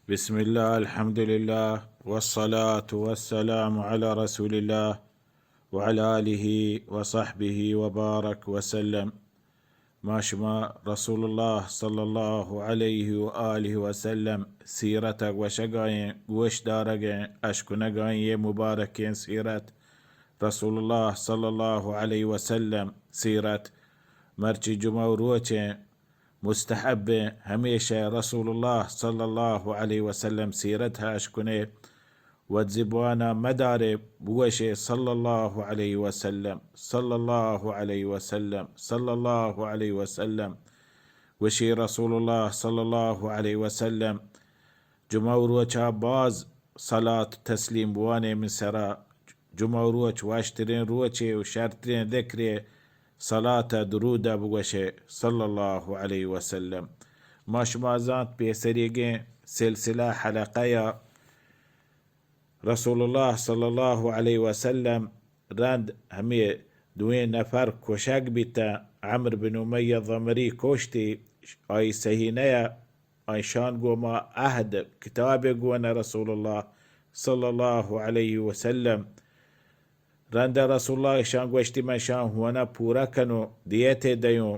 بسم الله، الحمد لله، والصلاة والسلام على رسول الله، وعلى آله وصحبه وبارك وسلم. ما شما رسول الله صلى الله عليه وآله وسلم سیرت ءَ گوشگ ءَ ایں، گوش دارگ ءَ ایں، اشکنگ ءَ ایں، یہ مبارکیں سیرت، رسول الله صلى الله عليه وسلم سیرت. مرچی جمعہ روچ ایں، مستحب ایں، ہمیشہ رسول الله صلى الله عليه وسلم سیرت ءَ اشکنے. وت زبان ءَ مدارے، بگوشے صلى الله عليه وسلم، صلى الله عليه وسلم، صلى الله عليه وسلم. گوشی رسول الله صلى الله عليه وسلم، جمعہ روچا باز صلاة تسلیم بوانے من سرا. جمعہ روچ وشتریں روچے و شرتریں ذکرے، صلاة درود بگوشے صلى الله عليه وسلم. ما شما زانت پیسریگیں سلسلہ حلقہ یا رسول الله صلى الله عليه وسلم رند ہمے دوئیں نفر کشگ بیتہ. عمرو بن امیہ ضمری کشتی، آئی صحیح نیا، آئی شان گوما عہد کتاب گون رسول الله صلى الله عليه وسلم. رند رسول الله شان گوشتی، من شان ہونا پورا کنو، دیتے دیوں،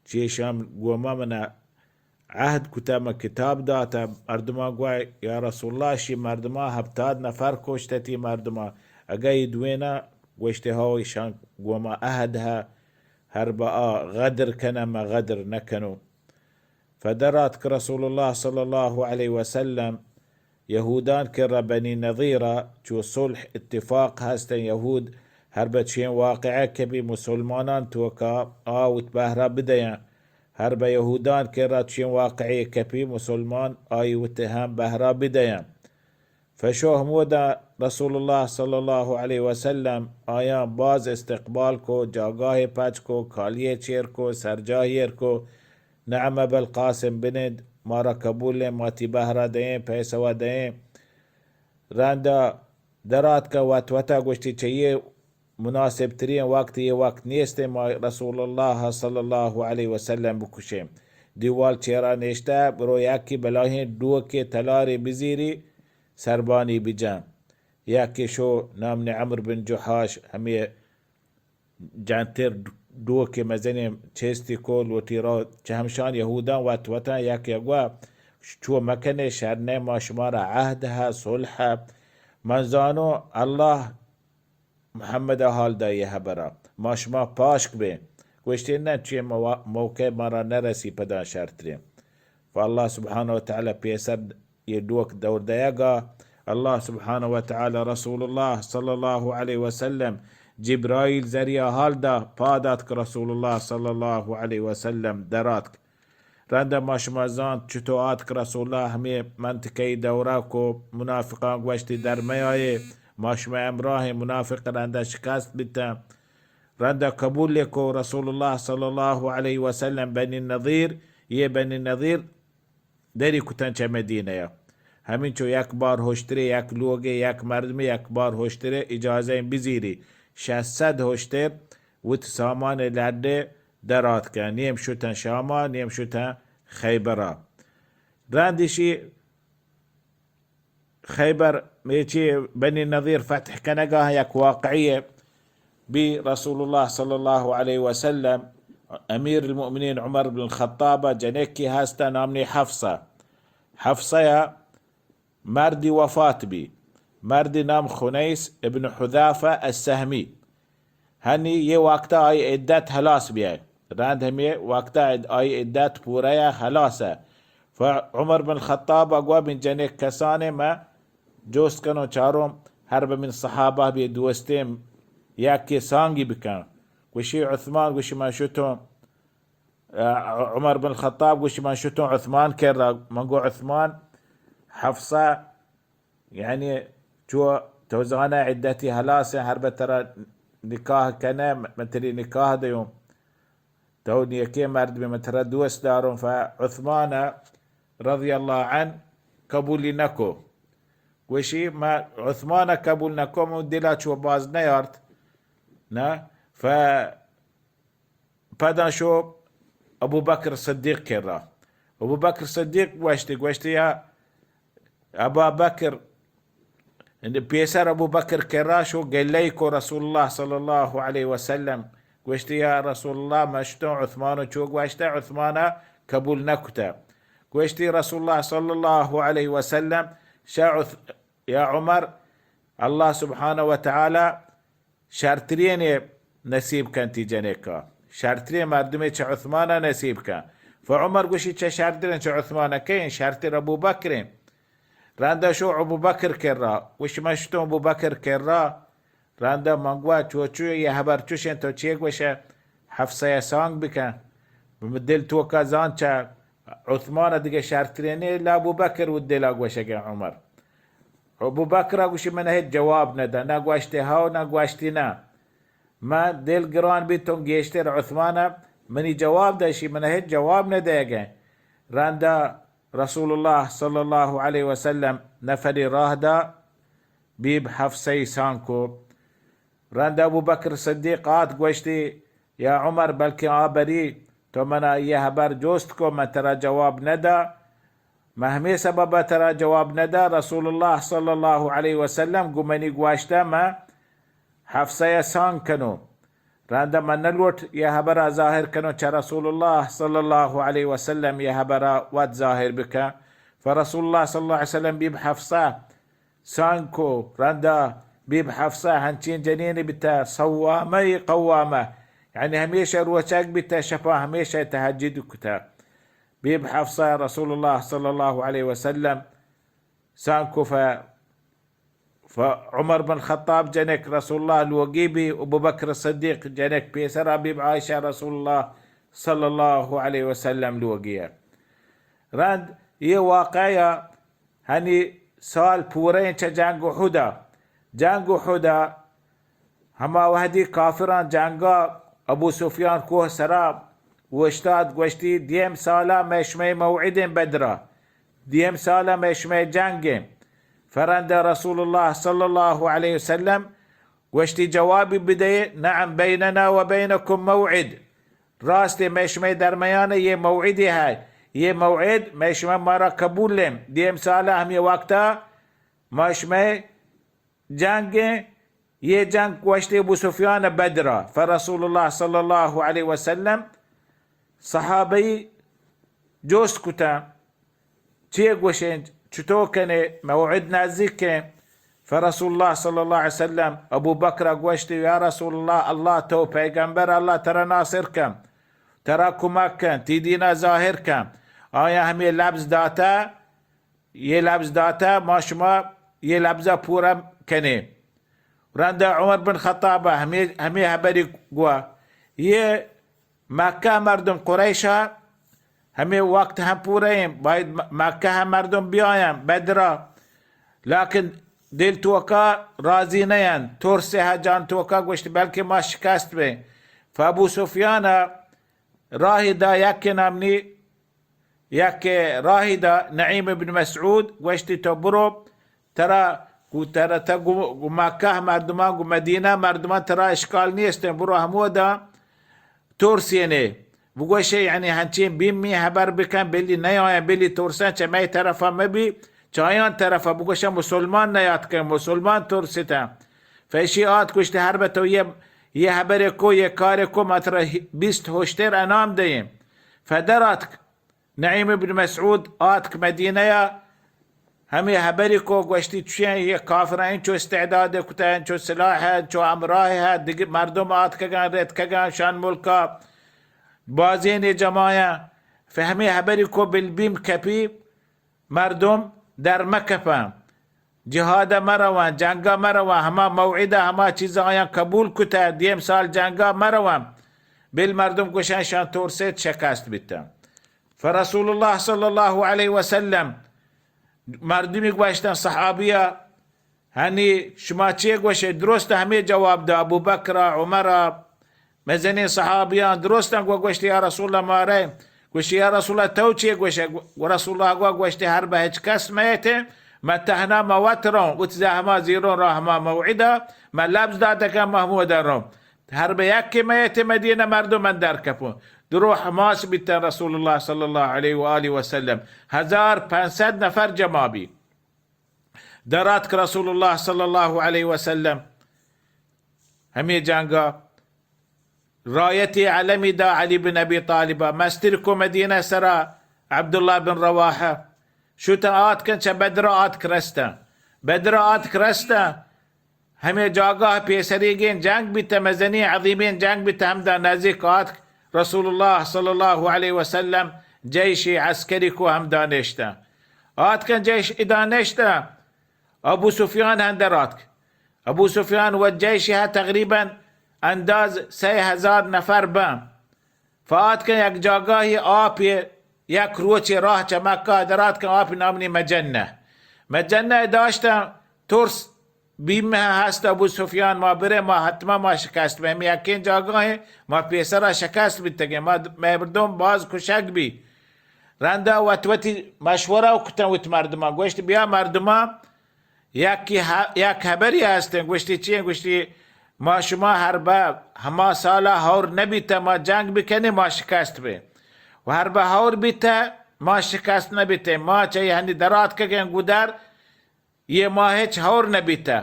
چی شان گوما منا عہد کتہ، من کتاب داتہ. مردماں گوشت، یا رسول الله، شی مردماں ہپتاد نفر کشتہ تی مردماں، اگہ ای دوینا؟ گوشتے، ہو، ایشان گوما عہد ہا، ہر با آ غدر کنہ، من غدر نکنو. فدراتک رسول الله صلى الله عليه وسلم یہودان کرا، بنی نضیرا، چو صلح اتفاق ہستن، یہود ہر بہ چین واقعہ کپی مسلمانان توکا آ وت بہرا بدیاں، ہر بہ یہودان کرا چین واقعہ کپی مسلمان آئی وت ہم بہرا بدیاں. فشو ہمودا رسول الله صلى الله عليه وسلم آیاں باز استقبال کو، جاگاہ پچ کو، کالیے چیر کو، سرجاہ ایر کو، نعم ابا القاسم، بنند، مارا قبول ایں، ما تی بہرا دئیں، پیسوا دئیں. رندا دراتکا وت وتا گوشتی، چہ یہ مناسب ترین وقت، یہ وقت نیست ما رسول الله صلى الله عليه وسلم بکشیں. دیوال چیرا نشتہ، برو یکی بلاہیں ڈوکے تلارے بزیری، سربانی بجن. یکی شو، نام نے عمرو بن جحاش، ہمے جنتر ڈوکے مزنیں چیستی کول وتی رو. چہ ہمشان یہودان وت وتاں یک یگوا، چو مکنے، شر نہ، ما شمارا عہد ہا، صلح ہا. من زانو الله محمد حال دا یہ حبرا، ما شما پاشک بیں. گوشتی، نہ، چی موا-، موقع مارا نرسی پدا شرتریں. فالله سبحانه وتعالى پیسر یہ ڈوک دور دیگا، الله سبحانه وتعالى رسول الله صلى الله عليه وسلم جبرائیل ذریعہ حال دا، پاد آتک رسول الله صلى الله عليه وسلم دراتک. رندا ما شما زانت چطو آتک رسول الله ہمے منطقہ دورہ کو، منافقان گوشتی در میائے، ما شما ہمراہ، منافق رندا شکست بیتن. رندا قبول کو رسول الله صلى الله عليه وسلم بنی نضیر، یہ بنی نضیر دری کتن چہ مدینہ ء. ہمینچو یک بار ہشترے، یک لوگے، یک مردمے یک بار ہشترے اجازہ بزیری. شش صد ہشتر وت سامان لڈے دراتکن. نیم شتن شاما، نیم شتن خیبرا. رندشی خیبر، میچی بنی نضیر فتح کنگا یک واقعی بی رسول الله صلى الله عليه وسلم، امیر المؤمنین عمر بن الخطاب جنکی ہستا نامنی حفصہ. حفصہ یا مردی وفات بی، مردی نام خنیس ابن حذافہ السہمی. ہنی یہ وقتا آئی عدت ہلاس بیائے. رند ہمے وقتا عد-، آئی عدت پورہ یا ہلاس ہے. فعمر بن خطاب اگوا بن جنک کسانے میں جوست کنو چاروں ہر بہ من صحابہ بی دوستیں یکی سانگی بکن. گوشی عثمان، گوشی من شتوں. عمر بن خطاب گوشی من شتوں عثمان کرا، من گو عثمان، حفصہ، یعنی چو تو زانہ عدتی ہلاس ہیں، ہر بہ ترا نکاح کنہ، من تری نکاح دیوں، تو نیکے مرد بی، من ترا دوست داروں. فعثمان رضی اللہ عنہ قبولی نکو. گوشی من عثمان قبول نکو، من دلا چو باز نیارت. نہ؟ ف پدا شو ابوبکر صدیق کرا. ابوبکر صدیق گوشتی، گوشتی یا ابا بکر، پیسر ابو بکر کرا شو گلہ کو رسول اللہ صلی اللہ علیہ وسلم، گوشتی، یا رسول اللہ، مشتوں عثمان چو گوشتہ، عثمان قبول نکتہ۔ گوشتی رسول اللہ صلی اللہ علیہ وسلم، شا عث-، یا عمر، اللہ سبحانہ و تعالی شرترین نصیب کن تی جنکا، شرترین مردمی چہ عثمانا نصیب کن۔ فعمر گوشی، چہ شرترین؟ چہ عثمانا کئیں؟ شرتر ابو بکرین۔ رندا شو ابو بکر کرا، گوش، مشتوں ابو بکر کرا، رندا من گوا چوچو، یہ حبر چوشیں، تو چے گوشے؟ حفصہ سانگ بکن۔ دل توکا زان چہ عثمان دیگہ شرترین، لا ابو بکر و دلا گوشگے عمر۔ ابو بکر گوشی، من ہچ جواب ندا، نہ گوشتی ہاو، نہ گوشتی نہ۔ من دل گران بیتوں گیشتر عثمان، منی جواب دشی، من ہچ جواب ندیگے۔ رندا رسول اللہ صلی اللہ علیہ وسلم نفری راہ دا، بیب حفصہ سانگ کو۔ رند ابو بکر صدیق آت گوشتی، یا عمر، بلکیں آ بری، تو منا یہ حبر جوست کو، من ترا جواب ندا۔ من ہمے سبب ترا جواب ندا، رسول اللہ صلی اللہ علیہ وسلم گو منی گواشتہ من حفصہ سانگ کنو۔ رند من نلوٹ یہ حبر ظاہر کنو چہ رسول اللہ صلی اللہ علیہ وسلم، یہ حبر وت ظاہر بکن۔ فرسول اللہ صلی اللہ علیہ وسلم بیب حفصہ سانگ کو۔ رندا بیب حفصہ ہنچین جنین بیتہ، صوامہ قوامہ، یعنی ہمیشہ روچگ بیتہ، شپا ہمیشہ تہجد کتہ۔ بیب حفصہ رسول اللہ صلی اللہ علیہ وسلم سانگ کو۔ ف-، ف-، عمر بن خطاب جنک رسول اللہ لوگی بی، ابو بکر صدیق جنک پیسرا بیب عائشہ رسول اللہ صلی اللہ علیہ وسلم لوگی۔ رند یہ واقعہ ہنی سال پوریں چہ جنگ احدا۔ جنگ احدا ہما وہدی کافراں جنگا ابو سفیان کوہ سرا اوشتات، گوشتی، دیم سالا مئے شمئے موعدیں بدرا، دیم سالا مئے شمئے جنگیں۔ فرند رسول اللہ صلی اللہ علیہ وسلم گوشتی، جوابی بدئے، نعم، بیننا و بینکم موعد۔ راست، مئے شمئے درمیان یہ موعدی ہے، یہ موعد مئے شما مارا قبول ہیں۔ دیم سال ہمیں وقتا ما شمئے جنگ ہیں، یہ جنگ گوشتی ابو سفیان بدرا۔ فرسول اللہ صلی اللہ علیہ وسلم صحابی جوست کتا، چے گوشیں، چطور کنے، موعد نزدیکیں؟ فرسول اللہ صلی اللہ علیہ وسلم ابو بکر گوشتی، یا رسول اللہ، اللہ تو پیغمبر، اللہ ترا ناصر کن، ترا کمک کن، تی دینا ظاہر کن۔ آیا ہمیں لبز داتا، یہ لبز داتا، ما شما یہ لبزا پورا کنے۔ رند عمر بن خطاب ہمیں، ہمیں حبری گوا۔ یہ مکہ مردم قریشا ہمیں وقت ہم پورا ہیں، باید م-، مکہ ہم مردم بیاین بدرا، لیکن دل توکا راضی نین، ترس ہے جان توکا، گوشت بلکہ ما شکست بیں۔ فابو سفیان راہ دا یک نامنی یک راہی دا نعیم ابن مسعود گوشتی، تو برو، ترا گو، ترا تا گو، گو مکہ مردمان، گو مدینہ مردمان ترا اشکال نیست، برو ہمودا ترسینے، بگوشے یعنی ہنچین بیمی حبر بکن، بلی نیاین، بلی ترسن چہ مئے طرفا مبی، چایان طرفا بگوشن مسلمان نیاتکن، مسلمان ترستن۔ فیشی آت گوشتی، ہر بتو یہ، یہ حبر کو، یہ کار کو، ما ترا بیست ہوشتر انعام دئیں۔ فدر آتک۔ نعیم ابن مسعود آتک مدینہ ء، ہمے حبری کو گوشتی، چوشیں یہ کافراں انچو استعداد کتہ، انچو سلاح ہے، انچو ہمراہ ہے، دگہ مردم آتکگاں، رتکگاں شان ملکا، بازین جماعیاں۔ فہمی حبری کو بالبیم کپی، مردم در مکپاں۔ جہاد ء مہ رواں، جنگ ء مہ رواں، ہما موعد ء ہما چیز آیاں قبول کتہ، دیم سال جنگ ء مہ رواں۔ بل مردم گوشاں شان ترسیت شکست بیتاں۔ فرسول اللہ صلی اللہ علیہ وسلم مردمی گوشتن صحابیہ، ہنی شما چے گوشے؟ درست ہمے جواب دا ابو بکر ء، عمر ء، مزنیں صحابیاں درستاں گو گوشت، یا رسول اللہ مارے۔ گوشت، یا رسول اللہ تو چے گوشے؟ گو رسول اللہ گو گوشت، ہر بہ ہچ کس میتے، من تہنا ما وت روں، ات زہ ہما زیروں را ہما موعدہ، من لبز داتہ کہ محمود روں۔ ہر بہ یک میتے مدینہ مردم من در کپوں۔ درو حماس بیتن رسول اللہ صلی اللہ علیہ و آلہ وسلم۔ ہزار پنچ صد نفر جمع بی۔ دراتک رسول اللہ صلی اللہ علیہ وسلم ہمے جنگا، رایتی علمی دا علی بن ابی طالبا، مستر کو مدینہ سرا عبداللہ بن رواحہ، شتاں آتکن چہ بدرا آتک رستاں، بدرا آتک رستاں، ہمے جاگاہ پیسریگیں جنگ بیتہ، مزنیں عظیمیں جنگ بیتہ، ہمدا نزیک آتک رسول اللہ صلی اللہ علیہ وسلم جیش عسکری کو ہمدا نشتہ۔ آتکن جیش ادا نشتہ، ابو سفیان ہم در آتک۔ ابو سفیان و جیش ء تقریباً انداز سئے ہزار نفر بہ۔ فآتکن یک جاگاہی آپی، یک روچے راہ چہ مکہ دراتکن، آپی نامنی مجنہ۔ مجنہ داشتن، ترس بیمہ ہست ابو سفیان، ما برے ما حتما ما شکست بہ۔ ہمے یکیں جاگاہ ما پیسرا شکست بیتگیں، ما مئے مردم باز کشگ بی۔ رندا وت وتی مشورہ کتن وت مردمان، گوشت بیا مردمان یکی ہ-، یک ہبری ہستیں۔ گوشتی چی؟ گوشتی ما شما ہر بہ ہما سالا ہور نبیتہ ما جنگ بکنیں ما شکست بیں، و ہر بہ ہور بیتہ ما شکست نبیتیں۔ ما چہ ہنی دراتکگیں گودر، یہ ما ہچ ہور نبیتہ۔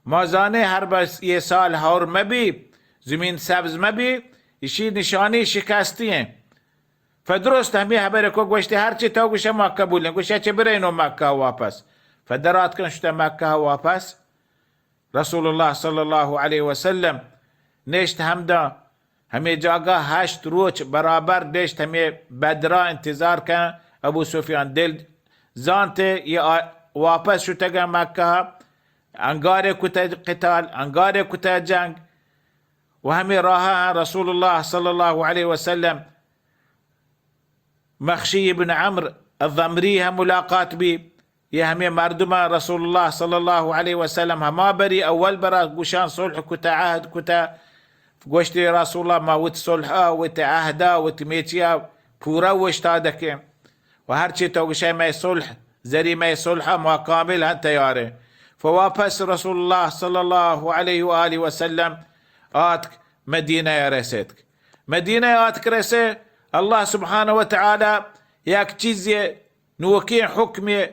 ما زانیں ہر بہ یہ سال ہور مبی، زمین سبز مبی، اشی نشانی شکستی ہیں۔ فدرست ہمے ہبر کو گوشتی ہرچی تو گوشے ما قبول ہیں۔ گوشے چہ برینو مکہ واپس۔ فدراتکن شتہ مکہ واپس۔ رسول اللہ صلی اللہ علیہ وسلم نشت ہمدا، ہمے جاگہ ہشت روچ برابر نشت، ہمے بدرا انتظار کن۔ ابو سفیان دل زانتے یہ آ-، واپس شتگا مکہ، انگارے کتہ قتال، انگارے کتہ جنگ۔ و ہمے راہ رسول اللہ صلی اللہ علیہ وسلم مخشی ابن عمرو الضمری ہم ملاقات بی۔ یہ ہمے مردم رسول اللہ صلی اللہ علیہ وسلم ہما بری اول برا گوشان صلح کتا، عہد کتا۔ گوشتی رسول اللہ ما وت صلحا، وت عہدا، وت میچیا پورا وشتادکیں۔ و ہرچی تو گوشے مئے صلح، زری مئے صلحا ما کامل ہن تیاریں۔ فواپس رسول اللہ صلی اللہ علیہ و آلہ وسلم آتک مدینہ رسیتک۔ مدینہ آتک رسے، اللہ سبحانہ و تعالی یک چیزے نوکیں حکمے،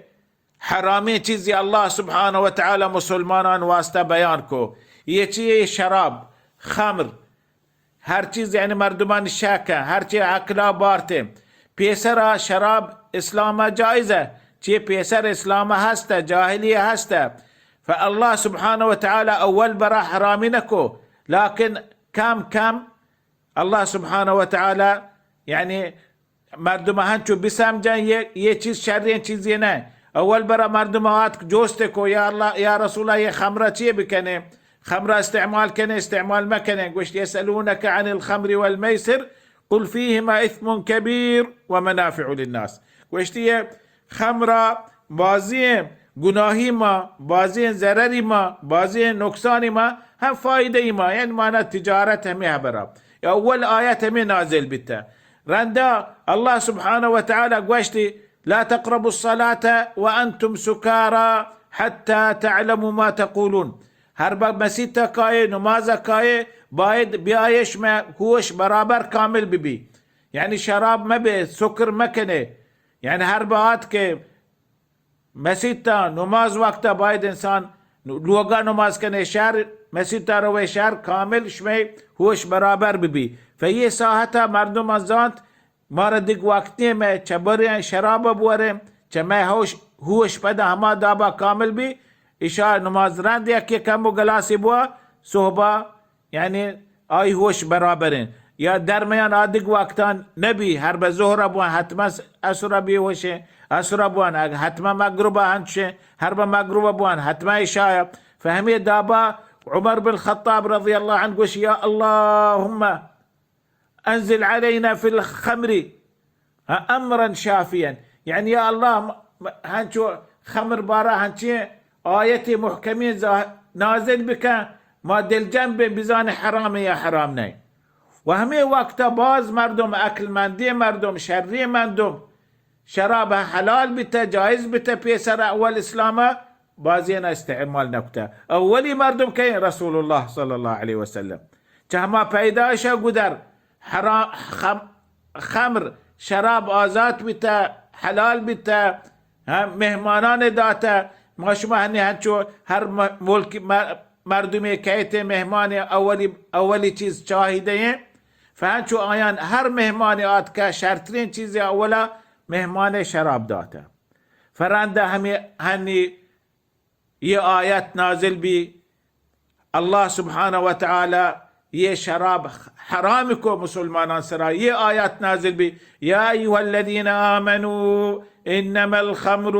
حرامیں چیزے اللہ سبحانہ و تعالی مسلمانان واسطہ بیان کو۔ یہ چیئے؟ شراب، خمر، ہر چیز یعنی مردمان شکن، ہر چی عقلا بارتے۔ پیسرا شراب اسلام جائز ہے، چی پیسر اسلام ہست ہے، جاہلی ہست ہے۔ فاللہ سبحانہ و تعالی اول برا حرامی نکو، لیکن کم کم اللہ سبحانہ و تعالی یعنی مردم ہنچو بسمجھن یہ، یہ چیز شریں چیزے نہ۔ اول برا مردم آتک جوست کو، یا اللہ، یا رسول اللہ، یہ خمرہ چی بکنے؟ خمرہ استعمال کنے، استعمال مکنے؟ گوشت، یسألونک عن الخمر والمیسر قل فیہما اثم کبیر ومنافع للناس۔ گوشتی یہ خمرا بازیں گناہی ما، بازیں ضرری ما، بازیں نقصانی ما، ہم فائدہی ما، یعنی مانا تجارت ہمیں ہبرا۔ اول آیت ہمیں نازل بیتا۔ رندا اللہ سبحانہ و تعالی گوشتی، لا تقربوا الصلاة وانتم سکارى حتى تعلموا ما تقولون۔ ہر بہ مسیت کائے، نماز کائے، باید بیائے شما ہوش برابر کامل ببی۔ یعنی شراب مبے، سکر مکنے۔ یعنی ہر بہ آتکے مسیتا نماز وقتا باید انسان لوگا نماز کنے، شہر مسیتا روے، شہر کامل شمے ہوش برابر ببی۔ فہ یہ ساعتا مردم زانت مارا دگ وقتی مئے چہ بریں شراب بوریں، چہ مئے ہوش، ہوش پدا ہما دابا کامل بی، عشاء نماز رند یکی کم و گلاسی بوا، صحبا یعنی آئی ہوش برابر انت۔ یا درمیان آدگ وقتان نبی، ہر بہ ظہر بوان حتما عصر بی ہوشیں، عصر بوان حتما مغرب ہنچیں، ہر بہ مغرب بوان حتما عشاء۔ فہمی دابا عمر بن خطاب رضی اللہ عنہ گوش، یا اللہم انزل علینا فی الخمر امرا شافیا، یعنی یا اللہ، م-، م-، ہنچو خمر بارا ہنچیں آیت محکمیں زا-، نازل بکن، ما دلجم بیں بزان حرام یا حرام نہ۔ و ہمیں وقتا باز مردم، عقل مندیں مردم، شریں مردم، شراب حلال بیتہ، جائز بیتہ پیسر اول اسلام، بازین استعمال نکتہ۔ اولی مردم کئے؟ رسول اللہ صلی اللہ علیہ وسلم۔ چہ ہما پیدائش گدر حرام، خم-، خمر، شراب آزات بیتہ، حلال بیتہ، ہاں، مہمانان داتہ، ما شما ہنی ہنچو ہر م-، ملک م-، مردمے کئیت مہمان اولی، اولی چیز چاہی دئیں، فہنچو آیان ہر مہمان آتکہ شرترین چیز اولا مہمان شراب داتہ۔ فرندہ ہمیں ہنی یہ آیت نازل بی، اللہ سبحانہ و تعالی یہ شراب حرام کو مسلمانان سرا۔ یہ آیت نازل بی، یا ایھا الذین آمنوا انما الخمر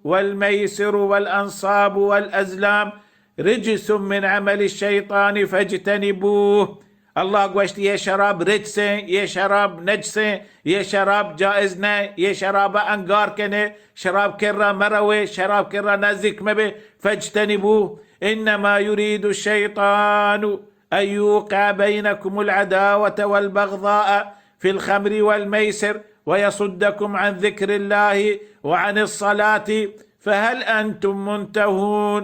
والمیسر والانصاب والازلام رجس من عمل الشیطان فاجتنبوه۔ اللہ گوشت، یہ شراب رجسیں، یہ شراب نجسیں، یہ شراب جائز نہ، یہ شراب انگار کنے، شراب کرا مروے، شراب کرا نزدیک مبے، فاجتنبوه، انما يريد الشيطان ان يوقع بينكم العداوة والبغضاء في الخمر والميسر ويصدكم عن ذكر الله وعن الصلاة فهل انتم منتهون۔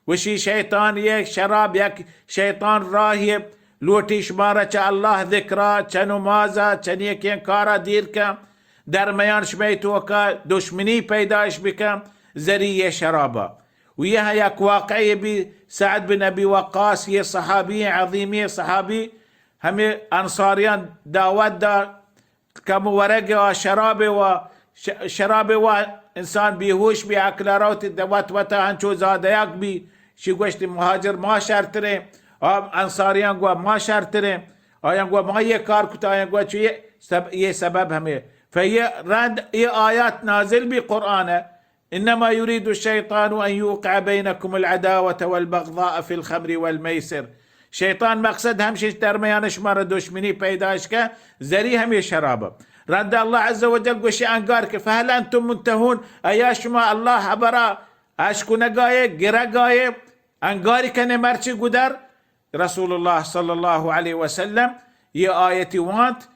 گوشی شیطان یک شراب، یک شیطان راہی لوٹی شمارا چہ اللہ ذکرا، چہ نمازا، چہ نیکیں کارا دیر کن، درمیان شمئے توکا دشمنی پیدائش بکن، ذریعہ شرابا۔ و یہ یک واقعی بی، سعد بن ابی وقاص، یہ صحابی عظیمی صحابی، ہمیں انصاریان دعوت دا، کم ورگ و شراب و ش-، شراب و انسان بیہوش بی، عقل روت، وت وت ہنچو زادیاک بی، شی گوشت مہاجر ما شرتریں، آ انصاریان گوا ما شرتریں، آیان گوا ما یہ کار کتا، آیان گوا چو یہ سب-، یہ سبب ہمیں۔ فیہ رند یہ آیات نازل بی قرآن ہے، انما يريد الشيطان ان يوقع بينكم العداوة والبغضاء في الخمر والميسر۔ شیطان مقصد ہمشش درمیان شما را دشمنی پیدائش کا، ذریعہ ہمیں شراب۔ رند اللہ عز و جل گوشی انگار کہ فهل انتم منتهون، ایا شما اللہ حبرا اشکنگائے، گرگائے، انگاری کنے مرچی گدر؟ رسول اللہ صلی اللہ علیہ وسلم یہ آیتی وانت،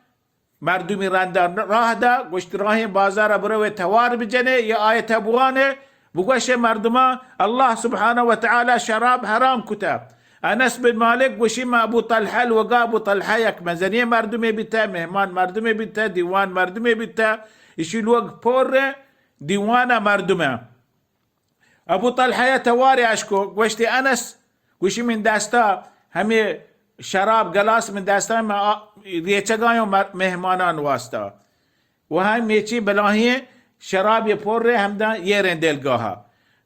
مردمی رندا راہ دا، گوشت راہیں بازارا بروے توار بجنے، یہ آیت بوانے، بگوشے مردمان اللہ سبحانہ و تعالی شراب حرام کتا۔ انس بن مالک گوشی ما ابو طلحہ لوگا، ابو طلحہ یک مزنی مردمے بیتا، مہمان مردمے بیتا، دیوان مردمے بیتا، اشی لوگ پر دیوانا مردمے۔ ابو طلحہ ء توارے اش کو، گوشتی انس، گوشی من دستا ہمے شراب گلاس من دستا من آ-، ریچگایوں مر-، مہمانان واسطہ۔ و ہم میچی بلاہیں شراب یہ پر رے ہمدا یہ ریں دلگاہا۔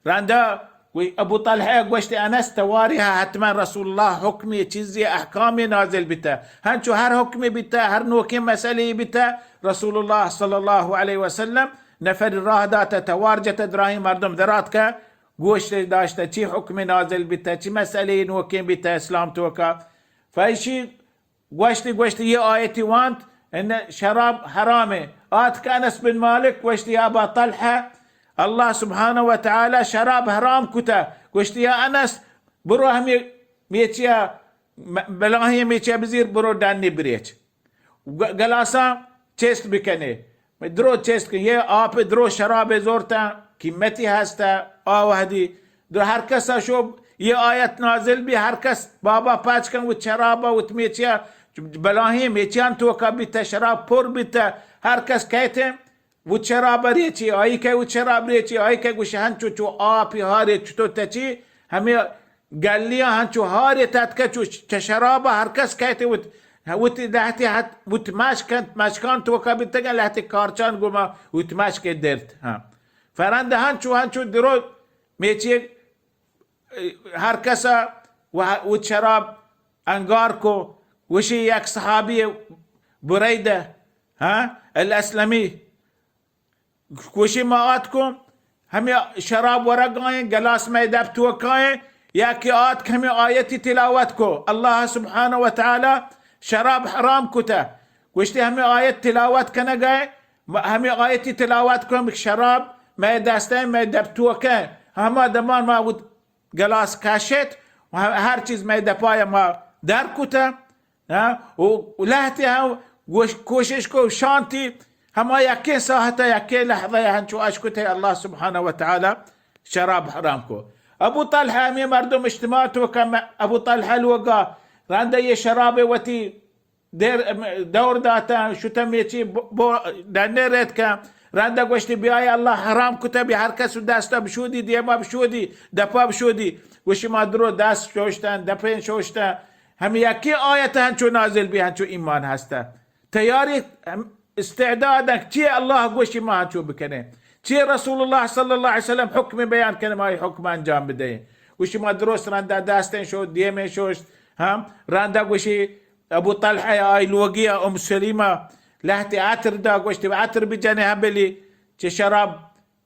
رندا گوی ابو طلحہ گوشتی انس تواری ہا حتما رسول اللہ حکمی چیزی احکامی نازل بیتا۔ ہنچو ہر حکمی بیتا، ہر نوکیں مسئلے بیتا، رسول اللہ صلی اللہ علیہ وسلم نفر راہ داتہ، توار جتہ، دراہیں مردم دراتکہ، گوشت داشتہ، چی حکم نازل بیتہ، چی مسئلہ نوکیں بیتہ اسلام توکا۔ فیشی گوشتی، گوشتی، یہ آیتی وانت، ان شراب حرامے۔ آتکہ انس بن مالک گوشتی، یا ابا طلحہ، اللہ سبحانہ و تعالی شراب حرام کتہ۔ گوشتی، یا انس، برو ہمیں میچیا، م-، بلاہیں میچیا بزیر، برو ڈنی بریچ۔ گ-، گلاساں چست بکنے۔ درو چست کن، یہ آپ درو شراب زورتا، قیمتی ہستا، آ وحدی۔ درو ہر کس شو، یہ آیت نازل بی، ہر کس بابا پاچ کن وت شرابا، وت میچیا، بلاہیں میچیان توکا بیتا، شراب پر بیتا، ہر کس کہتے، وت شراب ریچی، آئی کہ وت شراب ریچی، آئی کہ گوش ہنچو چو آپی ہارے چتو تچی، ہمیں گلیاں ہنچو ہارے تتکہ چو چہ شراب ہر کس کہتے وت، وت لہتے ہت، وت مشک انت، مشکان توکا بیتگن لہتے کارچان گوما وت مشک درت۔ ہاں۔ فرند ہنچو، ہنچو درو میچی ہر کسا و-، وت شراب انگار کو، وشی یک صحابی بریدہ، ہاں، الاسلمی، گوشی ما آتکوں، ہمے شراب ورگائیں، گلاس مئے دپ توکائیں، یا کہ آتک ہمے آیتی تلاوت کو، اللہ سبحانہ و تعالی شراب حرام کتہ۔ گوشتی ہمے آیت تلاوت کنگائیں، م-، ہمے آیتی تلاوت کو، ہمے شراب مئے دستیں، مئے دپ توکیں۔ ہما دمان ما وت گلاس کشت و ہر چیز مئے دپایا ما در کتہ۔ ہاں، و، و لہتے ہم گوش-، کوشش کو شانتی ہما یکیں ساعت، یکیں لحظہ ہنچو اشکتے اللہ سبحانہ و تعالی شراب حرام کو۔ ابو طلحہ ہمیں مردم اجتماع تو کہ ابو طلحہ لوگا رندہ یہ شراب وتی دیر، دور داتا، شتا میچی ب-، ب-، ڈنے ریت کا، رندا گوشتی، بیای، اللہ حرام کتہ، بی ہر کس دستا بشودی، دیما بشودی، دپا بشودی. گوشی، ما درو دست شوشتن، دپین شوشتن. ہمی یکی آیت ہنچو نازل بی، ہنچو ایمان ہستہ. تیاری، ہم استعداد انت، چی اللہ گوشی ما ہنچو بکنیں. چی رسول اللہ صلی اللہ علیہ وسلم حکم بیان کنہ، ما ای حکم انجام بدیں. گوشی، ما درست رندا دستین شو، دیمین شوشت، ہم رندا گوشی، ابو طلحہ آئی لوگی ام سلیمہ لہتی عطر دا، گوشتی، عطر بجنے ہبلی، چہ شراب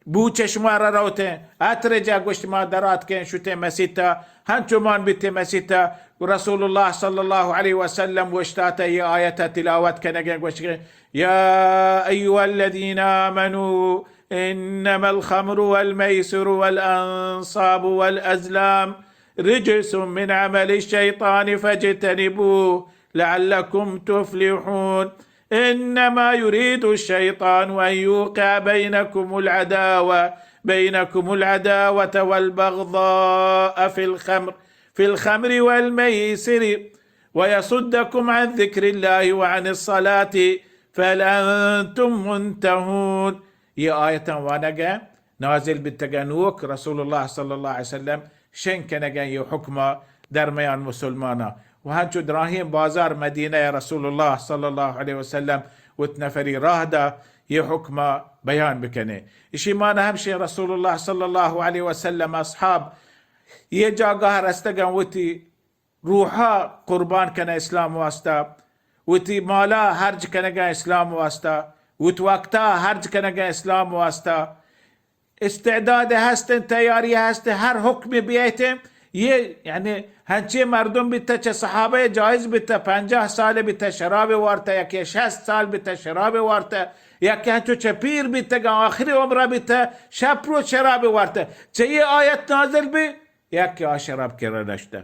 بو چہ شمارا روتیں. عطر جا گوشت، ما دراتکیں، شتیں مسیتا، ہنچو مان بیتیں مسیتا. رسول اللہ صلی اللہ علیہ وسلم وشتاتا یہ آیتا تلاوت کنگیں، گوشت، یا ایها الذین آمنوا انما الخمر والمیسر والانصاب والازلام رجس من عمل الشیطان فاجتنبوه لعلكم تفلحون. إنما يريد الشيطان أن يوقع بينكم العداوة، بينكم العداوة والبغضاء في الخمر، في الخمر والميسر، ويصدكم عن ذكر الله وعن الصلاة، فهل أنتم منتهون؟ یہ آیتاں وانگ ء نازل بیتگ ء نوک رسول اللہ صلی اللہ علیہ وسلم شنگ کنگ ء یہ حکم ء درمیان مسلماناں. و ہنچو دراہیں بازار مدینہ ء رسول اللہ صلی اللہ علیہ وسلم وت نفری راہ دا یہ حکم ء بیان بکنے. اشی معنی ہمشیں رسول اللہ صلی اللہ علیہ وسلم اصحاب یہ جاگاہ رستگاں وتی روحا قربان کنہ اسلام واسطہ، وتی مالا ہرج کنگا اسلام واسطہ، وت وقتا ہرج کنگا اسلام واسطہ. استعداد ہستن، تیاری ہستن، ہر حکم بیتن. یہ یعنی ہنچے مردم بیتہ، چہ صحابہ جائز بیتہ، پنجاہ سال بیتہ شراب وارتہ، یکی شصت سال بیتہ شراب وارتہ، یکی ہنچو چہ پیر بیتہ، آخری عمرہ بیتہ، شپ روچ شراب وارتہ. چہ یہ آیت نازل بی، یکی آ شراب کرا نشتہ.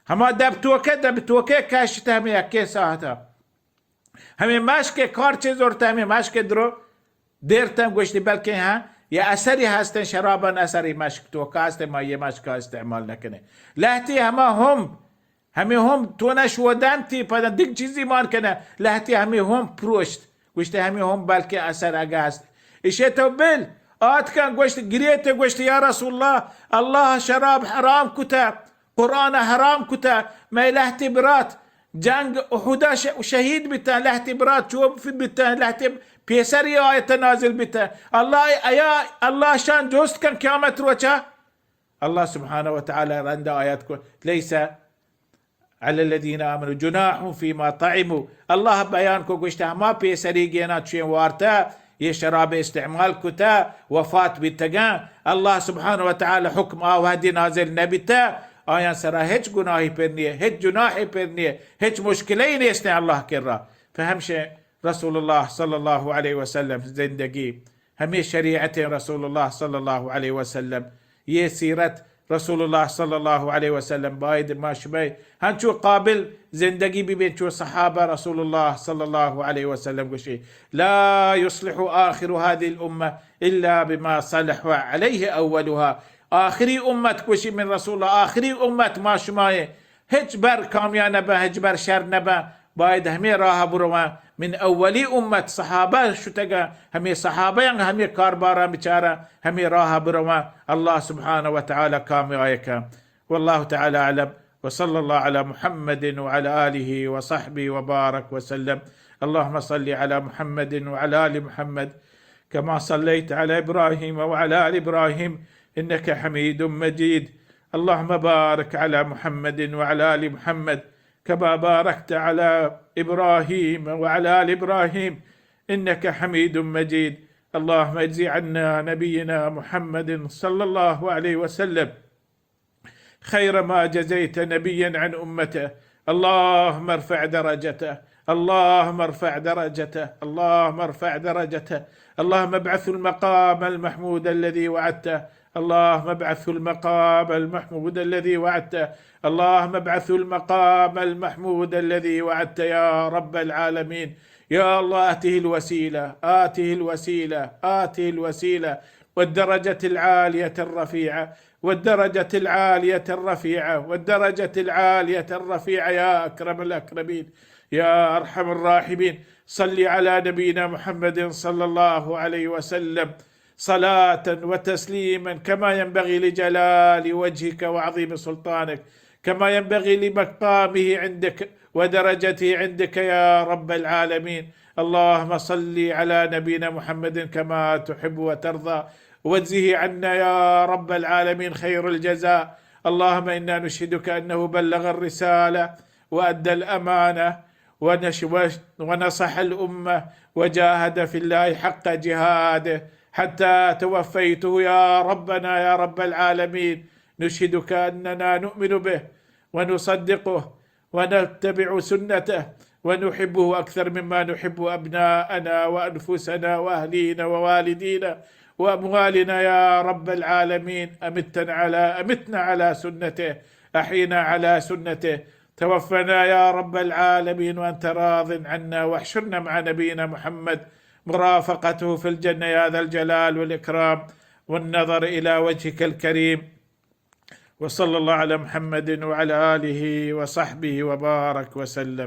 ہما دپ توکہ، دپ توکہ کشتہ ہمیں یکے ساعتا. ہمیں مشک کار چے زورتہ، ہمیں مشک درو دیرتن گوشتی، بلکہ ہاں، یہ اثری ہستن، شرابان اثری مشک توکہ ہستن، ما یہ مشک استعمال نکنیں. لہتی ہما ہم، ہمیں ہم تو نہ شودنتی، پدا دگ چیزی مان کنہ، لہتی ہمیں ہم پروشت. گوشتے، ہمیں ہم بلکہ اثر اگہ ہست. اشے تو بل، آتکن گوشت، گریتے گوشت، یا رسول اللہ، اللہ شراب حرام کتہ، قرآن حرام کتہ، مئے لہتے برات جنگ احدا ش-، شہید بیتہ، لہتے برات چوب بیتہ، لہتے پیسری آیت نازل بیتہ. اللہ، ایا اللہ شان جوست کن قیامت روچا؟ اللہ سبحانہ و تعالی رند آیت کو، لیس علی الذین آمنوا جناح فیما طعموا. اللہ بیان کو گوشتہ، ہما پیسری گینا چویں وارتہ، یہ شراب استعمال کتہ، وفات بیتگاں، اللہ سبحانہ و تعالی حکم آ وہدی نازل نبیتہ، آیاں سرا ہچ گناہی پر نیے، ہچ جناحی پر نیے، ہچ مشکلی نیستیں اللہ کرا. فہمشیں رسول اللہ صلی اللہ علیہ وسلم زندگی ہمیں شریعت رسول اللہ صلی اللہ علیہ وسلم، یہ سیرت رسول اللہ صلی اللہ علیہ وسلم باید ما شمئے ہنچو قابل زندگی ببیں چو صحابہ رسول اللہ صلی اللہ علیہ وسلم گوشی، لا يصلح آخر هذه الأمة إلا بما صلح عليه أولها. آخری امت گوشی من رسول اللہ، آخری امت ما شمائے ہچ بر کامیاب نباں، ہچ بر شر نباں. باید ہمے راہ برواں. من اولی امت صحابہ شتگاں، ہمے صحابہ انگ ہمے کارباراں بچاراں، ہمے راہ برواں. اللہ سبحانہ و تعالی کامیاب کن. والله تعالى أعلم، وصلى الله على محمد وعلى آله وصحبه وبارك وسلم. اللهم صل على محمد وعلى آل محمد كما صليت على إبراهيم وعلى آل إبراهيم إنك حميد مجيد. اللهم بارك على محمد وعلى آل محمد كما باركت على إبراهيم وعلى آل إبراهيم إنك حميد مجيد. اللهم اجز عنا نبينا محمد صلى الله عليه وسلم خير ما جزيت نبيا عن أمته. اللهم ارفع درجته، اللهم ارفع درجته، اللهم ارفع درجته. اللهم ابعثه المقام المحمود الذي وعدته. اللهم ابعثه المقام المحمود الذي وعدته. اللهم ابعثه المقام المحمود الذي وعدته يا رب العالمين. يا الله، آته الوسيلة، آته الوسيلة، آته الوسيلة والدرجة العالية الرفيعة، والدرجة العالية الرفيعة، والدرجة العالية الرفيعة يا أكرم الأكرمين. يا أرحم الراحمين، صل على نبينا محمد صلى الله عليه وسلم صلاة وتسليما كما ينبغي لجلال وجهك وعظيم سلطانك، كما ينبغي لمقامه عندك ودرجته عندك يا رب العالمين. اللهم صل على نبينا محمد كما تحب وترضى، واجزه عنا يا رب العالمين خير الجزاء. اللهم إنا نشهدك أنه بلغ الرسالة وأدى الأمانة ونش-، ونصح الأمة وجاهد في الله حق جهاده حتى توفيته يا ربنا يا رب العالمين. نشهدك أننا نؤمن به ونصدقه ونتبع سنته ونحبه أكثر مما نحب أبناءنا وأنفسنا وأهلينا ووالدينا وأموالنا يا رب العالمين. أمتنا على، أمتنا على سنته، أحينا على سنته، توفنا يا رب العالمين وأنت راض عنا، واحشرنا مع نبينا محمد مرافقته في الجنة يا ذا الجلال والإكرام والنظر إلى وجهك الكريم. وصلى الله على محمد وعلى آله وصحبه وبارك وسلم.